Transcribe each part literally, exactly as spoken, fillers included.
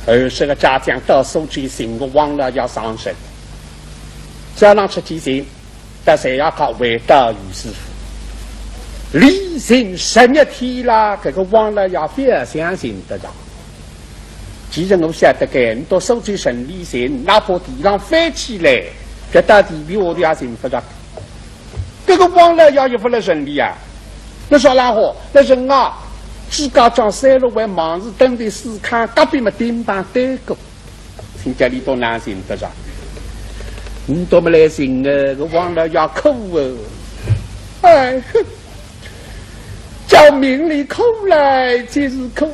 二十个家将到苏州寻个王老爷上任，早浪出去寻，到山下靠回到于师傅。离寻十日天啦，搿个王老爷勿相寻得着。其实我晓得个，你到苏州城里寻，哪怕地浪翻起来，搿到地皮下头也寻勿着。 搿个王老爷也勿来城里啊，那啥啦好，那人啊，自家装三六为忙事，等得死看，隔壁么顶板对过，请家里多难寻得着。你多么来寻啊，搿王老爷苦啊。哎，哼，叫命里苦来就是苦，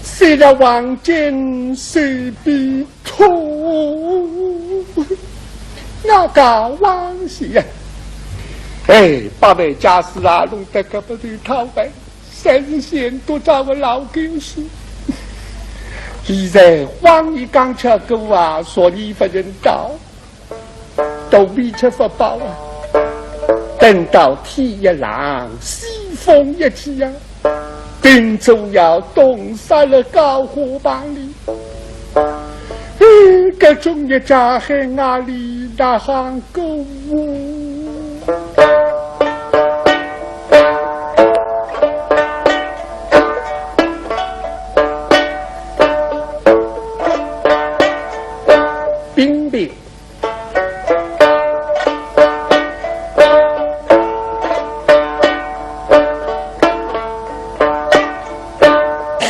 虽然黄金随便 苦，那个王喜呀！哎，八万家私啊，弄得搿不头讨饭，三十线都找个老狗屎。现在荒野刚吃过啊，说你不人道，都没吃不饱啊。等到天一冷，西风一起啊， 定做要冻杀了高火棚里。嗯，搿种日脚还哪里哪哼过哦？冰冰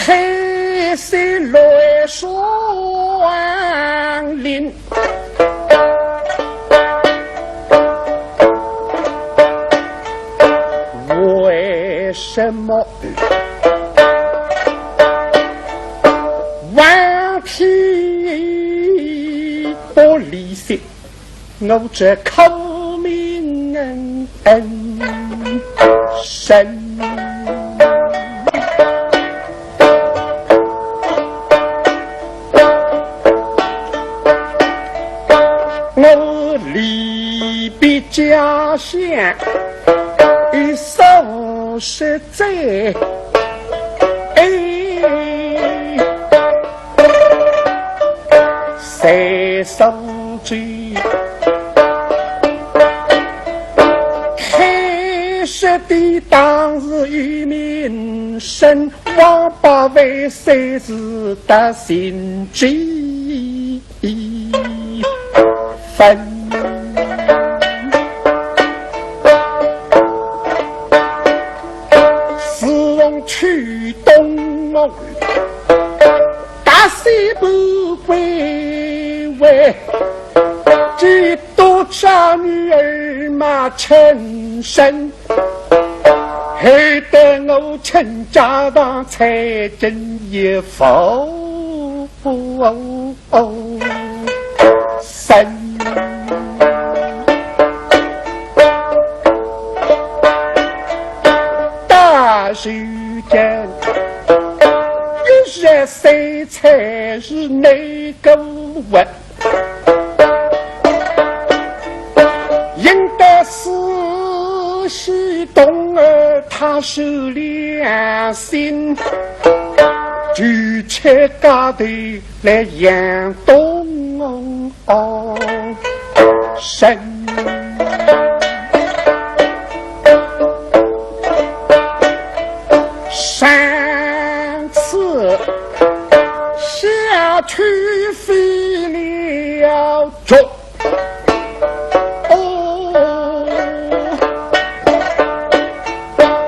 黑色乱霜林，为什么晚天不离席？ 我这苦命人生。我离别家乡已数十载，哎， 在苏州，开设的当时与民生，王八万岁是得心几分。自从去东吴 大西北归位，几多少女儿嘛成身，害得我倾家荡产，真也无生。大时间，一日三 才是那个我。应该是西东儿他是良心，举起家头来养东哦。 生。上次下去飞了脚，哦，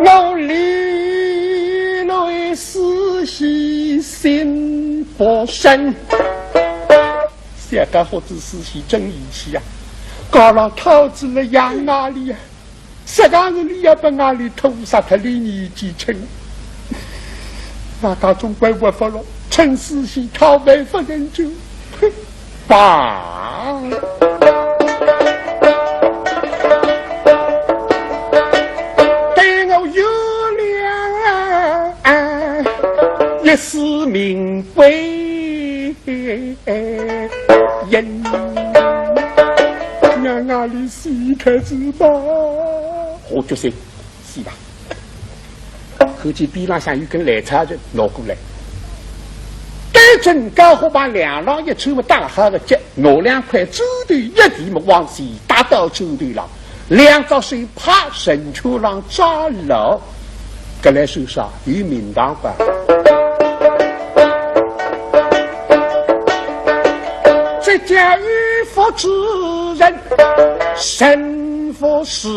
我里内思绪心不生。 小家伙子思绪真有趣啊，搞了套子了养哪里呀？实梗是你要把哪里偷杀脱，你年纪轻，那他总归活不了，趁思绪讨饭不成就，哼，罢。对我月亮啊，一丝明归。 哎，人，让俺里死开子吧。我就说，死吧。看见边浪向有根烂草就拿过来，对正搞好，把两浪一抽么打好个结，拿两块砖头一提么往前搭到砖头浪，两只手拍成圈浪抓牢，搿来算啥？有名堂吧？这叫有福之人，神福是。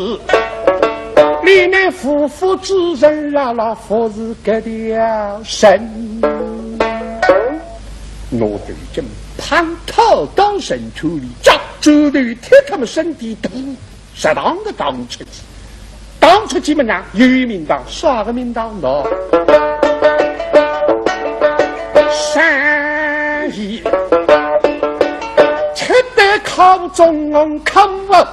你乃无福之人，拉拉福是搿条神。 拿头巾盘套到身体里，抓住头贴他们身体，咚，适当的打出去。打出去么呢，有名堂，啥个名堂呢？三一，吃得靠中央靠我，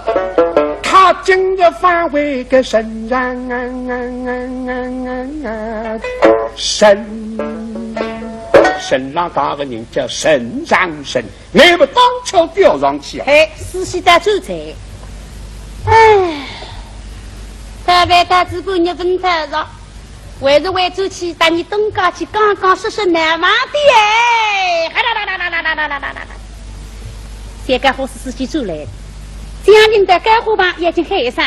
他今日反为个神人，神。 身浪打个人叫沈上沈，乃末当场吊上去啊！哎，四喜大酒醉。哎，大饭大子半日分他着，还是回转去搭你东家去讲讲说说难忘的哎！哈啦啦啦啦啦啦啦啦啦啦！三家伙是四喜酒来，这样人的干活吧，眼睛黑上，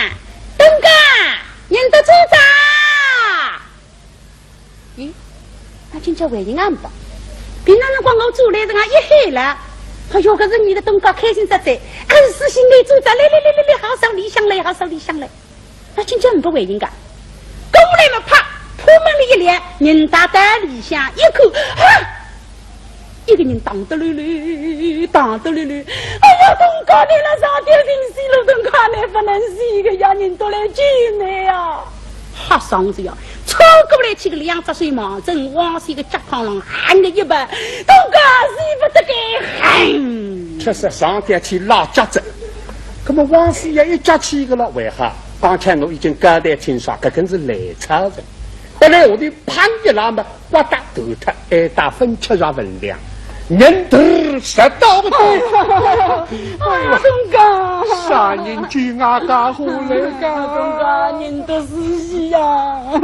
东家，人都走着。 咦，那今朝回音也没得。平常辰光我走来这样一喊了，哎哟，搿是你个东家开心煞哉，哎，是心里走着，来来来来来，好上里向来，好上里向来。那今朝没回音个，过来么啪，破门里一亮，人踏到里向一看，啊！ 一个人荡得溜溜，荡得溜溜。哎呀，东家，你辣上吊寻死了，东家，你不能死个呀，人都来救你呀！吓煞哉呀，冲过来去个两只手望准王喜个脚胯浪，喊个一把，东家，死不得个，喊。确实上吊去拉脚子，那么王喜也一脚去个了，为啥？刚才我已经交代清爽，搿根是烂草的。后来下头砰一拉嘛， 哇嗒断脱，哎，打粉吃着分量，人头十刀个。哎呀，东家，啥人救俺家伙来个？东家，人都死死呀！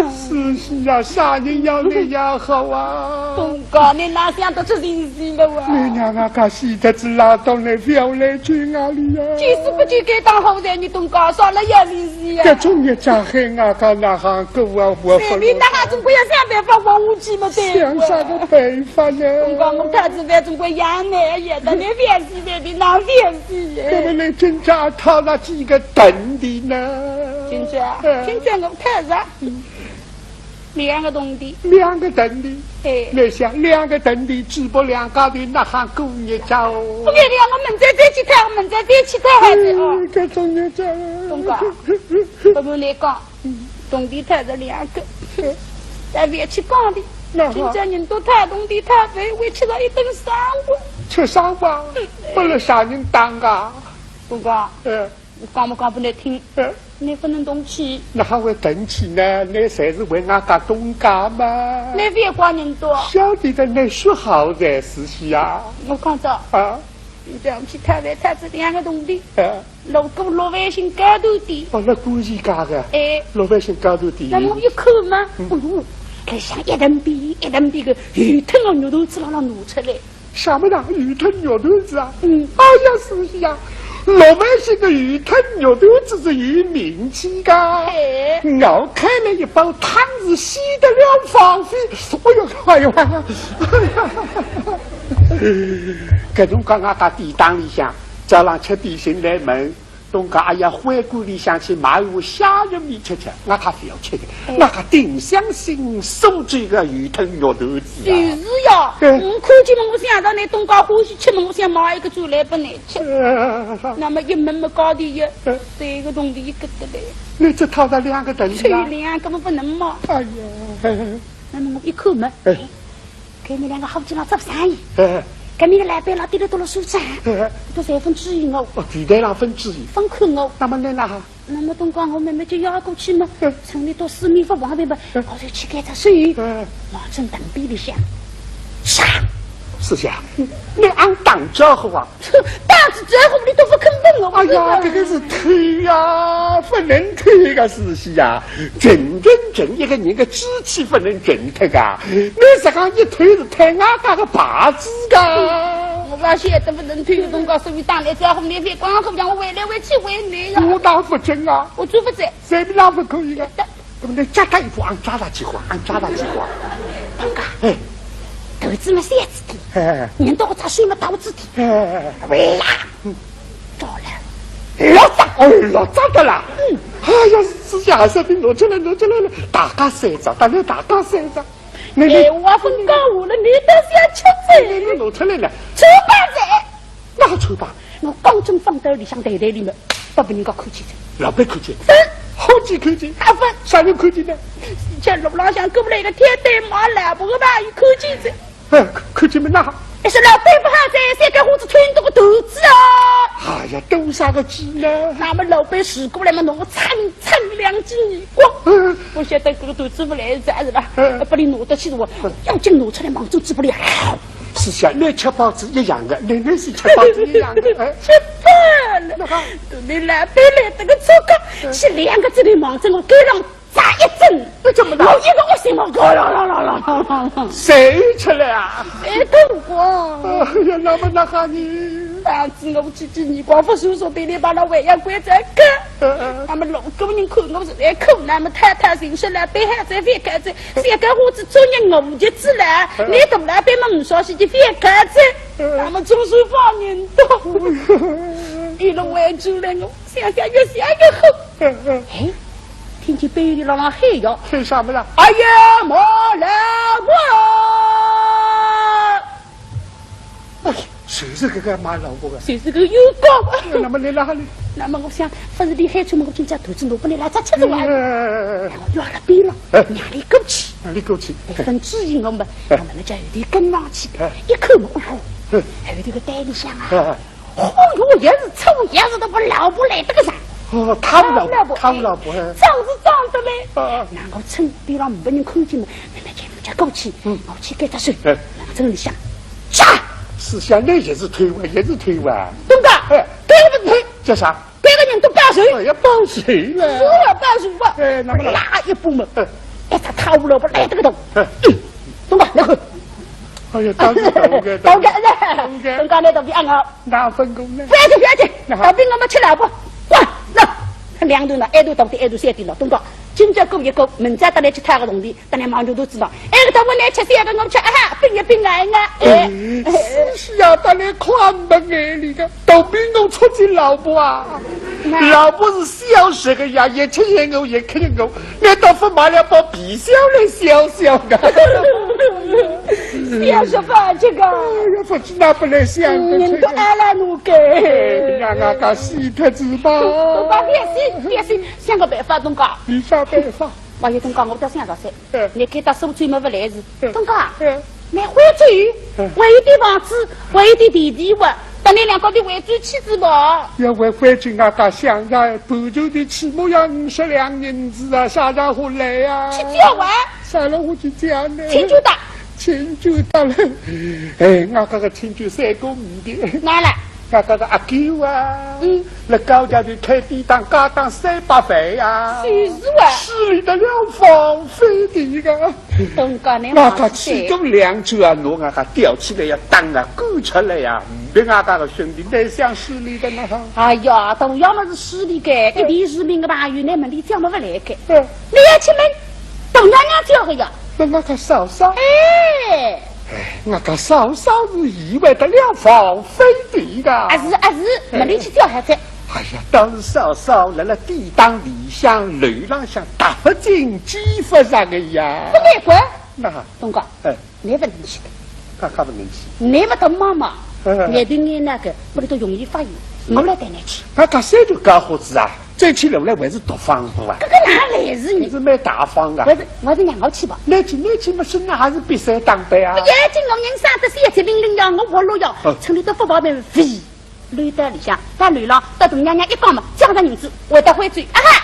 死死呀，啥人要你也好啊？东家，你哪想得出人死了啊？你让俺家死脱仔拉倒，你不要来救俺哩呀！就是不救该当好在你东家，啥了要你死呀？这种日脚喊俺家哪哼过啊？我不随便哪哼总归要想办法活下去嘛，对不对？想啥个办法呢？东家，我太子饭总归养你也得，你不要死的，你哪不要死的？那么你今朝讨了几个铜钿呢？今朝，嗯。今朝我太子，两个铜钿。两个铜钿？哎。你想，两个铜钿只不过两家头哪哼过日脚哦？不给力，我明朝再去讨，明朝再去讨还是哦？嗯，这种日脚。东家，不瞒你讲，铜钿讨着两个，但不要去讲的。那好。今朝人都讨铜钿讨饭，我吃了一顿生活。吃生活？嗯。不是啥人当啊？东家，嗯。我讲么讲不能听，嗯。你不能动气。哪哼会动气呢？你才是为俺家东家嘛。你不要怪人多。晓得的，你说好才是呀。我讲着，啊？你这样去讨饭讨仔两个铜钿，啊？路过六万星糕点店。哦，那故意讲的。哎。六万星糕点店。那么我一看嘛，嗯。哎哟，里向一大片一大片个鱼汤哦，肉团子辣辣拿出来。 什么呢？鱼汤肉团子啊？嗯。哎呀，是呀，六万星个鱼汤肉团子是有名气的。嘿。我开了一包汤是稀得了放屁。哎呦，哎呦，哎呦。搿辰光俺家店档里向，早浪吃点心来问， 东家，哎呀，会馆里向去买碗虾仁面吃吃，俺家不要吃的，哎。俺家定相信苏州个鱼汤肉团子啊。就是呀，嗯。我看见么，我想到你东家欢喜吃么，我想买一个转来拨你吃。呃。那么一问么，价钿也，嗯。三个铜钿一个得来。你只讨着两个铜钿啊？只有两个么不能嘛。哎呀。那么我一看嘛，哎。 搿么两个好起来做生意。哎。搿面个老板老爹爹到了苏州，哎。都侪勿注意我。哦，皮蛋浪勿注意。勿看我。那么侬哪哈？那么东家我慢慢就要过去嘛，嗯。趁你到四面勿方便嘛，嗯。我就去搿只手，嗯。望准铜钿里向，唰，师兄，你阿打招呼啊？打仔招呼你都勿肯问我，哎呀，这个是推呀，不能推个，师兄呀。真正正一个人的志气不能震脱啊，你这样一推是推俺家个牌子个。我勿晓得勿能推个辰光，所以打来招呼你别光顾让我回来回去回你呀。我打勿准啊。我做勿准。随便哪勿可以个。 那么你夹他一步，俺抓他几下，俺抓他几下。东家，哎，头子么三子的，哎，人到我只手么刀子的，哎，喂呀，到了，老张，哦，老张的啦。嗯，哎呀，自家还是拿出来，拿出来了，大家三张，大家大家三张。那你哎，我分讲我了，你倒是要吃你嘴，你拿出来了，吃饭嘴。 那个臭吧？我刚正放到里向袋袋里面，不被人家看见的。老板看见，嗯，伙计看见，阿分啥人看见呢？以前路浪向过来个天天买老婆个朋友看见的。哎，看看见没那？还是老板不好在，三个胡子推动个肚子啊。哎呀，多少个鸡呢？那么老板使过来嘛，拿我参参两记耳光。嗯，我晓得这个肚子不来是啥是吧？嗯，把你拿得去我，要紧拿出来望准嘴巴里。 是像你吃包子一样的，你那是吃包子一样的，哎。吃饭了。那个，对面老板来这个车刚，是两个指头望着我肩上扎一针，那怎么的？我一个恶心，我咯咯咯咯咯咯咯。谁出来啊？哎，跟我。哎呀，那么那哈你？上次我去见你光复叔叔，被你把那胃药关在看。嗯嗯。那么老工人看我是来苦，那么太太寻说老板还在别开着， 三个胡子作孽我就子了，你大老板么唔少些就别开着，那么总算放人到。一路回转来，我想想越想越好。哎，听见背后里朗朗喊呀，喊啥么啦？哎呀，莫来我！哎，谁是这个卖老婆的？谁是个有讲？那么你哪里？那么我想，不是你喊出门，我今朝肚子我不能来，咋吃得完？哎，哎，哎，哎。 我要了边了，哎，让你过去。让你过去。哎，分注意我们，哎，我们叫有点跟上去，哎，一看嘛，哎呦，哎，有这个袋里向啊，哎，哎，哦哟，也是臭，也是都把老婆来这个啥？哦，他们老婆，他们老婆，哎，装是装的嘞。啊，啊，那我趁边上没人看见嘛，那么就人家过去，嗯，我去给他说，哎，那这里向，炸，是想那也是推诿，也是推诿。东哥，哎，这个不推，叫啥？ 别个人都报仇。哎呀，报仇了。是了，报仇吧。哎，那么啦，一步嘛，哎，一只套路不来这个洞。哎，嗯，东哥，来看。哎呀，当然懂个，懂个，懂个，懂个。东哥，那东西啊，我哪分工呢？不要紧，不要紧，那好，到兵我们吃老婆，滚，那两头呢，一头东西，一头三头了，东哥，今朝过一过，明朝带来去讨个铜钿。 等你忙就都知道。哎，搿搭我来吃三个，我吃啊哈，冰一冰啊，哎，哎，是啊，等你看不眼里个，都比我出去老婆啊。那老婆是小食个呀，也吃也我，也吃也我，那倒不买了包皮箱来消消个。小食饭这个。哎呀，不知道不来想的这个。嗯，人都爱了侬个。哎，让俺家洗脱子吧。都把别洗，别洗，想个办法，东哥。你啥办法？ 我有辰光我倒想着噻，嗯，你看到苏州么勿来事，嗯，东哥，嗯，买徽州，嗯，还有点房子，还有点地地哇，等你两个头回转去子吧。要回回去啊，家乡呀，搬出去起码要五十两银子啊，啥家伙来呀？去交啊？啥了我去交呢？亲眷的。亲眷的了。哎，俺搿个亲眷三个五个。哪了？ 搿个阿狗啊，嗯，辣高家头开典当，家当三百万呀，是是啊，势利得了放飞的个。东家，你那个气都两转啊，拿俺家吊起来呀，打啊，赶出来呀，没俺家个兄弟，哪像势利的呢？哎呀，同样么是势利个，一地市民个朋友，那么你讲么勿来个。嗯，你要去问，大娘娘叫个呀。那俺家嫂嫂？哎。 哎，俺家嫂嫂是意外得了放飞的个。啊是啊是，没力气叫还在。哎呀，倒是嫂嫂辣辣典当里向，楼浪向踏不进，几不着个呀。不难怪。那，东哥，哎，你不能去的。干啥不能去？你不懂妈妈，嗯，眼睛眼那个，不能都容易发炎，我来带你去。俺家嫂就搞好子啊。 这去楼来还是独房屋啊？搿个哪来是你？你是蛮大方啊。我是，我是让我去吧。那去，那去嘛，身上还是比赛当班啊。不要紧，我人生得三七零零呀，我活络呀，嗯，村里都不跑没飞。楼到里向，到楼浪，到大娘娘一讲嘛，讲着银子，我到回转，啊哈。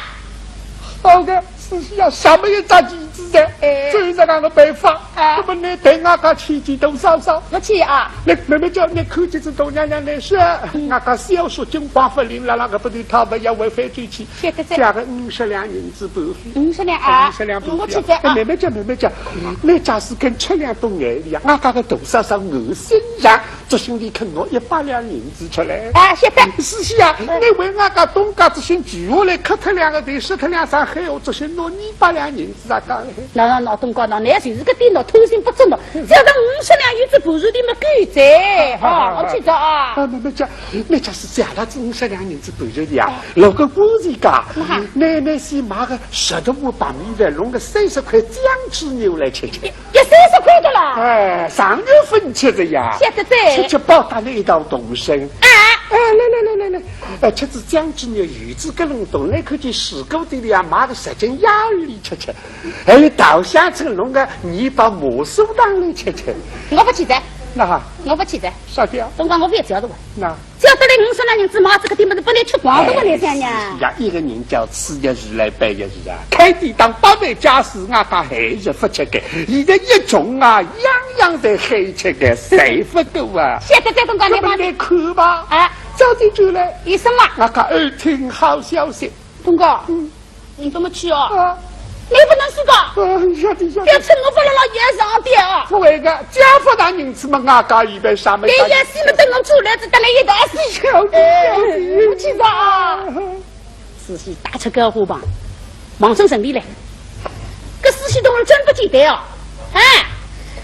好的，是呀，啥么一只棋子的，哎。只有搿样个办法。哎。那么你带俺家去见大嫂嫂。我去啊。那妹妹叫你看见仔大娘娘来说，嗯。俺家小叔金光不灵了，那个不对，他们要回非洲去。晓得哉。借个五十两银子半费。五十两啊。五十两半费啊。我去哉啊。哎，妹妹讲，妹妹讲，你假使肯出两顿眼力啊，俺家个大嫂嫂我身上 这兄弟肯拿一百两银子出来。哎，晓得。是是啊，嗯。你为俺家东家这些住下来，磕脱两个头，说脱两声闲话，这些拿二百两银子啊，讲嘞。那那那东家，那你就是个点喏，偷心不正喏，只要到五十两银子，不是你们狗仔，哈，我去找啊。啊，没没讲，没讲是假了，这五十两银子不是的呀，哦。那个我这个，那，那是买个十多五百米的，弄个三十块酱汁牛来吃吃。 要三十块的啦。哎，上月份吃的呀。晓得哉。吃吃饱打了一道动身。啊。哎，来来来来来，哎，吃仔酱汁呢，有仔个冷冻，那可去水果店里啊，买个十斤鸭鱼来吃吃。还有稻香村弄个泥巴麻酥糖来吃吃。我不去的。那哈？我不去的。啥的啊？东家，我不要吃的。那？ 只要得来五十两银子，买这个地方是不能吃光的，我来想呀。哎，是呀，一个人叫此一时来，半一时啊。开店当八万家私，俺家还是不吃个。现在一穷啊，样样侪还吃个，侪不够啊。晓得哉，东家，你放心。那么你看吧。哎。早点转来。有什么？俺家耳听好消息。东家。嗯。 你怎么去哦？啊。你不能死的。啊，晓得，晓得。不要趁我不辣辣也上吊啊。不会的，家法大银子嘛，俺家一般啥么？你也是么等我出来，只得了一道死。晓得，哎，晓得。我去找啊。啊。慈禧打出个火棒，望准城里来。搿慈禧同志真不简单哦。哎，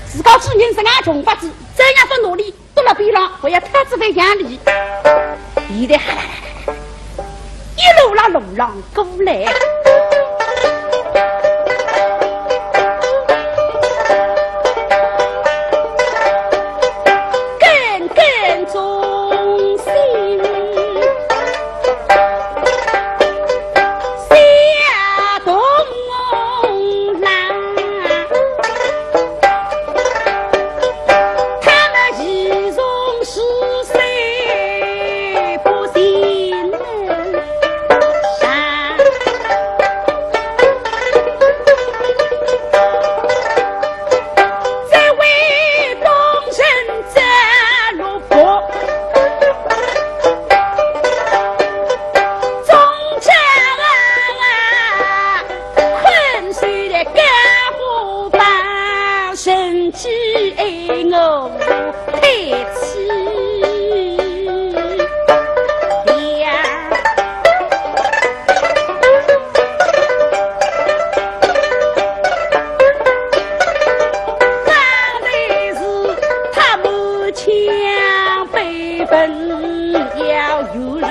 自家主人是俺穷法子，怎样不努力？ 到了边浪，我要他这个样里，现在哈啦啦啦啦，一路啦路浪过来。根根中心，下东浪。 他们一同是谁不信上？这位东人这路过，中间啊， 困守的干部把神机爱我配起呀。方才是他满腔悲愤要有两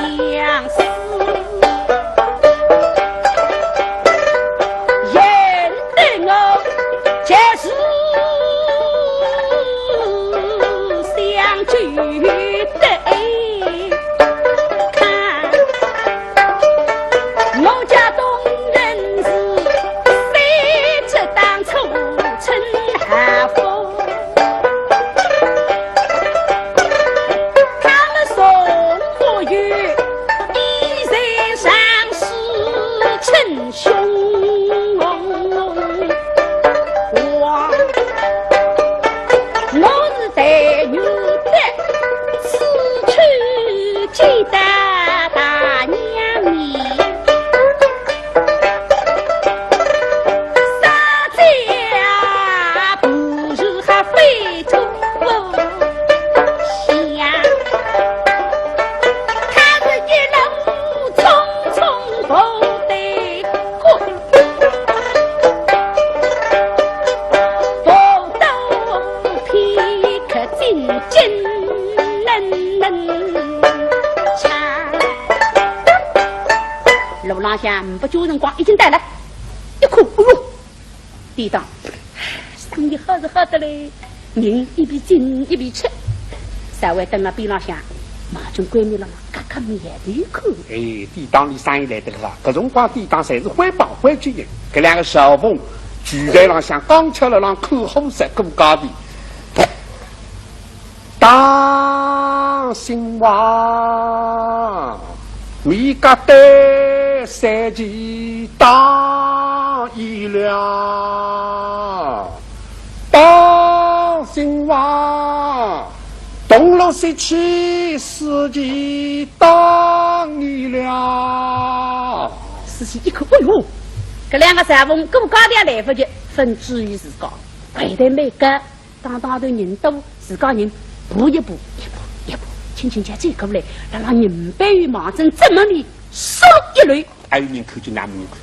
人对我就是相救的看，我家东人是谁知当初陈汉福。 他们送我与一人上是称兄。我，我是待遇的，此去见到大娘面。 啥子呀？不如还非洲想，他是一路匆匆跑得过，跑到片刻进京能能长。路浪向呒不久辰光已经到了，一看，哎哟， 典当，生意好是好得嘞，人一边进一边出，稍微等了边浪向，马军闺蜜了嘛，夹夹面头看。哎，典当俚生意来得好，搿辰光典当侪是会跑会接人，搿两个小凤，柜台浪向刚巧了浪看货色，顾家的。 当心哇！你个对三姐当了，当心哇！东楼西去，四季当你了。四喜一看，哎哟，搿两个裁缝顾家调来勿及，分注意自家，回头没个，当当头人多，自家人步一步，一步一步，轻轻叫走过来，让人背后望准正门里，嗖一溜。 还有人看见，那么人看，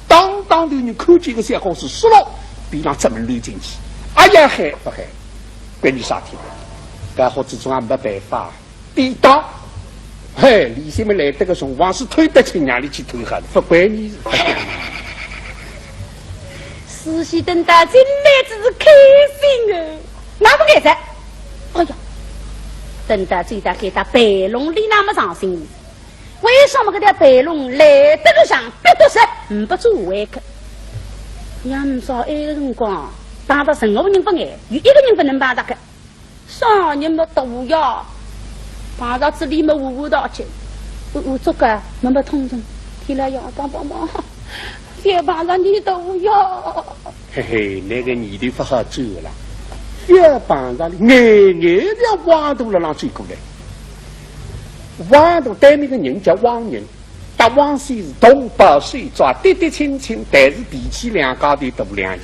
当当头人看见个小伙子，嗖咯，边浪正门溜进去。哎呀，害勿害？关你啥体？搿伙子总也没办法抵挡。嘿，李新民来得个辰光是推得亲，让你去推好，勿关你事。四喜等到进来真是开心哦，那么来噻。哎呀，等到走到该搭备弄里那么上心。 为什么搿条备弄来得个长，逼得实，呒不做回去？要呒啥埃个辰光，碰着任何人勿碍，有一个人勿能碰着个，啥人么大爷，碰着这里么呜呜道去，呜呜足个，么么痛痛，天来呀，帮帮忙，覅碰着你大爷。 嘿嘿，那个念头勿好转了。覅碰着了，眼眼像汪大了浪走过来。汪大对面个人叫汪仁，搭汪宣是同胞手足，嫡嫡亲亲，但是脾气两家头大两样。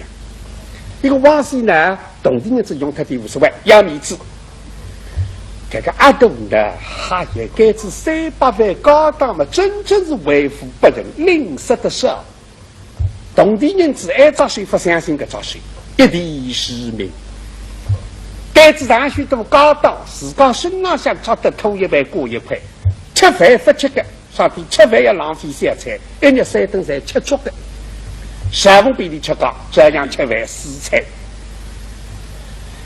一个汪宣呢，铜钿银子用脱点无所谓，要面子。搿个阿大呢，哈也该仔三百万家当嘛，真正是为富不仁，吝啬得少。 铜钿银子埃只手勿相信搿只手，一地是命。该仔上许多家当，自家身浪向着得偷一万过一块，吃饭勿吃个，啥体吃饭要浪费小菜，一日三顿侪吃足个。裁缝比伊吃高，照样吃饭四菜。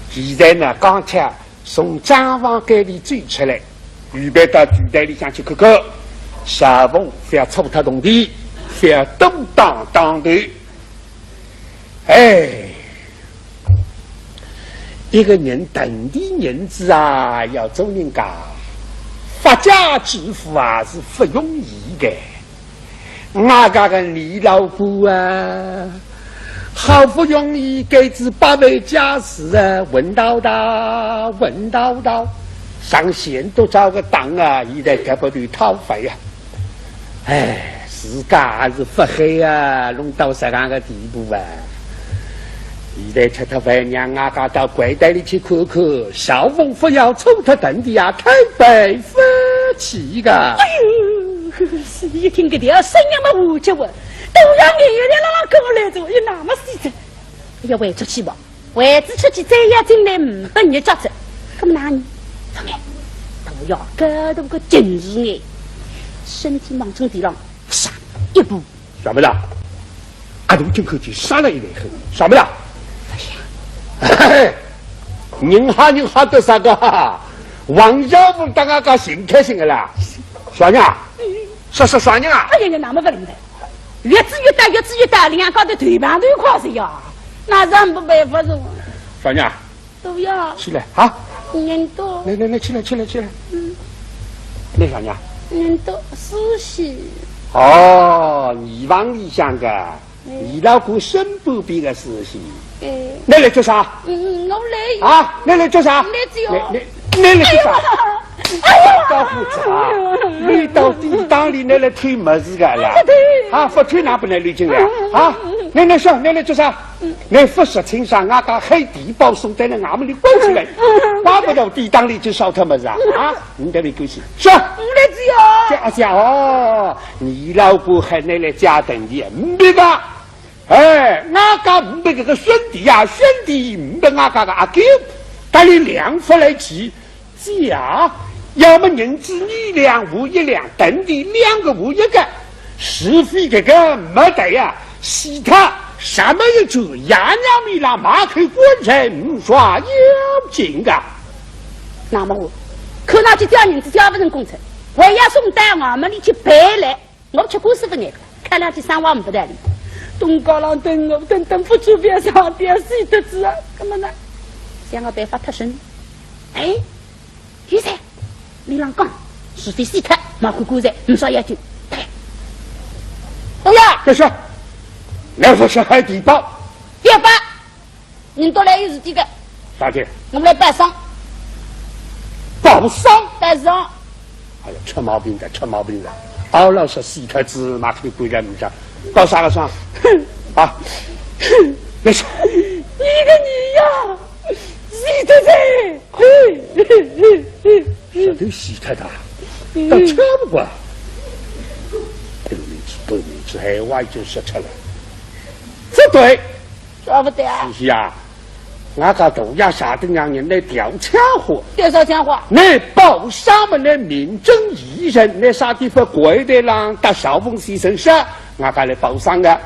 现在呢，刚巧 从账房间里走出来，预备到柜台里向去看看，裁缝覅错脱铜钿，覅多打当头。哎，一个人铜钿银子啊，要做人家发家致富啊，是勿容易个。 外加个李老官啊，好不容易该仔百万家私啊，稳当当，稳当当，上千多兆个当啊，现在搿不头讨伐呀。哎，自家也是勿黑啊，弄到实梗个地步啊。现在吃脱饭，让外加到柜台里去看看，裁缝覅错脱铜钿啊，太白勿起个。哎呦， 是一听搿条声音么，我就问，都要眼泪辣辣过来着，又那么死着，要回出去吧，回仔出去再要进来，呒不日脚哉，搿么哪能？勿碍，都要搿大个近视眼，身体望准地浪，唰，一步，晓得啦？ 阿大听口气，杀了一个狠，晓得啦？哎呀，人吓人吓得啥个？王小凤当刚刚寻开心个啦，啥人啊？说说啥人啊？哎呀呀，那么勿灵的，越子越大，越子越大，两家头头碰头快些呀，那是没办法的。啥人啊？ 都要。起来啊！人多。来来来，起来起来起来。嗯。那啥人啊？人多，四喜。哦，二房里向个，哎。二老哥身边边个四喜。哎。那来做啥？嗯，我来。啊，那来做啥？来做。那那那来做啥？哎呀！哎呀！高富子啊，你到地当里那来推么子个啦？啊，不推哪不能溜进来啊？啊，那那说，那来做啥？ 那勿说清爽，外加黑地保送在那衙门里关起来，怪不得地当里就少脱么子啊！啊，你这位关系是？我来只有。这啊家哦，你老婆喊你来借铜钿，呒不个，哎，外加呒不搿个兄弟呀，兄弟呒不外加个阿哥，搭你两副来去， 姐啊，要么银子你两我一两，铜钿两个我一个，除非搿个没得呀，其他啥么一转，爷娘面浪买口棺材，呒啥要紧个。那么我看上去借银子借勿成功哉，还要送到衙门里去赔来。 我吃官司勿碍个，看上去生活呒不道理。东家浪等我，等等勿出边上边死得子啊，搿么呢？想个办法脱身。哎，有哉，你浪讲，除非死脱，买口棺材，呒啥要紧。对。哦呀，这是。那不是海底包？别包，人都来有事体个。啥体？我们来办丧。办丧？办丧。哎呀，出毛病的，出毛病的。阿拉是死脱仔，马屁鬼人不是？办啥个丧？啊？那是你个你呀，死脱仔。 实头死脱个，倒吃勿惯。半日子，半日子，闲话已经说出来。勿对，说勿对啊。是啊，俺家大爷啥个让人来调枪花，调啥枪花？你报啥么？你名正言顺，你啥地方跪台浪搭少峰先生说，俺家来报丧个，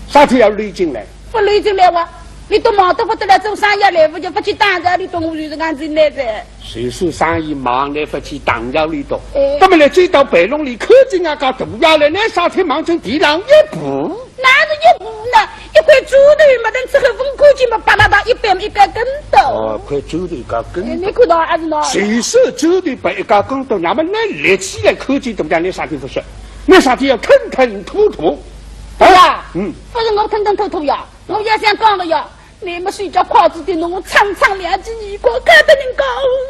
啥体要累进来？ 勿累进来哇，你都忙得不得了，做生意来勿及，勿去打扰，你懂我就是俺真来噻。谁说生意忙来勿去打扰你懂？哎。那么来这到背弄里，看见俺家大爷了，那啥体忙成地浪一步？哪是一步呢？一块砖头嘛，等之后分看见嘛，啪啪啪，一摆嘛一个跟斗。哦，块砖头一个跟斗。哎，你看到还是喏？谁说砖头摆一个跟斗？那么那立起来看见大爷，那啥体勿是？那啥体要吞吞吐吐？ 对呀，嗯。勿是我吞吞吐吐呀，我也想讲个呀，你们谁家筷子的弄我尝尝两记耳光，看得人讲，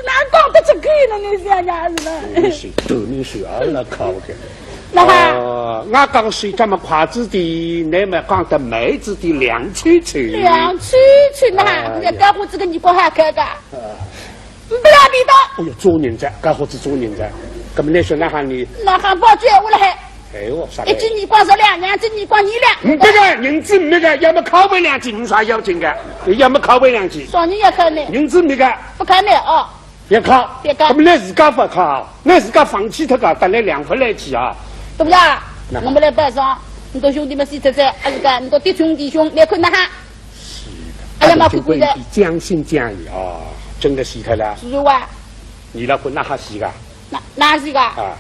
哪讲得出去呢？你想呀是了。你是，对，你是啊，那靠个。那哈？哦，俺讲谁家么筷子的，你们讲得妹子的两吹吹。两吹吹，那哈，哎呀。你干活这个耳光还开个？啊。 不要味道。哎哟，做人哉，干活子做人哉。搿么你说哪哈呢？哪哈？勿叫我了还。哎哟，啥个？一记耳光是两，两记耳光二两。嗯，搿个银子没个，要么拷贝两记，没啥要紧个，要么拷贝两记。啥人要拷呢？银子没个。勿拷呢哦。别拷。别拷。搿么你自家勿拷，你自家放弃脱个，带来两分来记啊。对不对？那我们来办丧，你个兄弟们死脱哉，还是讲你个嫡兄弟兄，你看哪哈？ 哎呀，妈，这个官员将信将疑啊，真的死脱了。是哇。你老公哪哈死个？哪，哪死个？啊。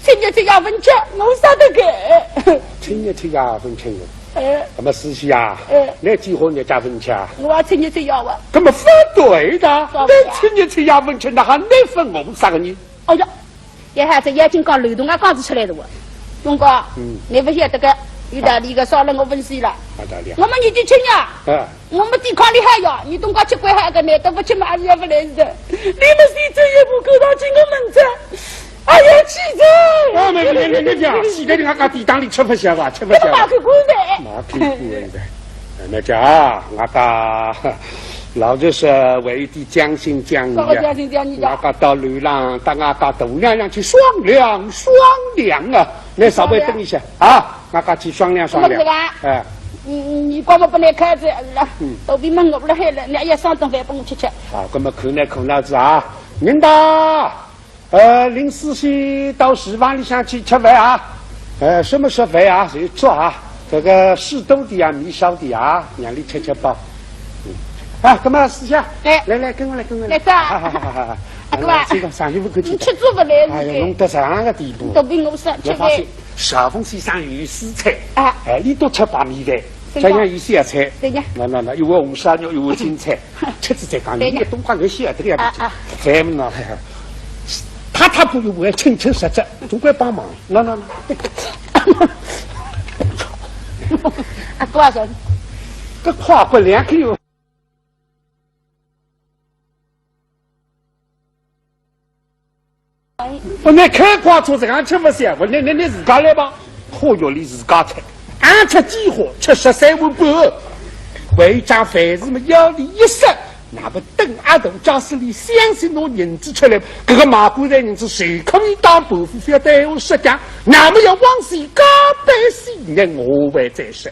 七日七夜勿吃，我杀得个。七日七夜勿吃个。哎。那么死死啊？哎。那几号日家勿吃啊？我七日七夜啊。那么勿对的，对呀。那七日七夜勿吃，哪哈你分我杀个呢？哎呀， 也还是眼睛讲漏洞啊，讲得出来的哇。兄哥，嗯。你勿晓得个，有道理个，少了我勿死了。啥道理啊？我们年纪轻呀，嗯。我们抵抗力还要，你东家吃亏还个呢，都勿吃嘛，还是要勿来事的。你们死这一步，看上去我们这，哎呀，气死！啊，没没没没讲，死在人家地当里吃勿消啊，吃勿消啊。马屁官的。马屁官的。 那讲啊，俺家老实说，为一点将信将疑啊，啥个将信将疑啊？俺家到楼浪，到俺家大娘娘去商量商量啊，你稍微等一下啊，俺家去商量商量。怎么这个啊？哎，你，你光么不能开着了，嗯。都被闷我了害了，你也上顿饭拨我吃吃。好，那么看来看老子啊，领导。 呃，临时先到厨房里向去吃饭啊。呃，什么吃饭啊？谁做啊？这个事多的啊，米少的啊，让你吃吃饱。嗯。啊，那么四下，哎。来来，跟我来，跟我来。来，走啊。好好好好好。啊，对吧？啊，这个上一步可以。你吃做不来，哎呀，弄得这样个地步。都被我说吃饭。我发现少峰先生有私菜，啊。哎，你都吃白米饭，真的。这样有些菜。对呀。那那那，一碗红烧肉，一碗青菜。 吃仔再讲，对呀。你也懂讲有些这个样子。啊，啊。咱们呢，太太不如我清清实实，总归帮忙。那那那。啊，多少？搿快快两口。 我那开快车子，俺吃勿消，我那那那自家来吧，可以你自家吃，俺吃几化，吃十三碗半，回家饭是么要你一说，那么等阿头假使你相信拿银子出来，搿个卖棺材银子谁可以当伯父，覅对我说讲，那么要往西加百姓，那我还再说。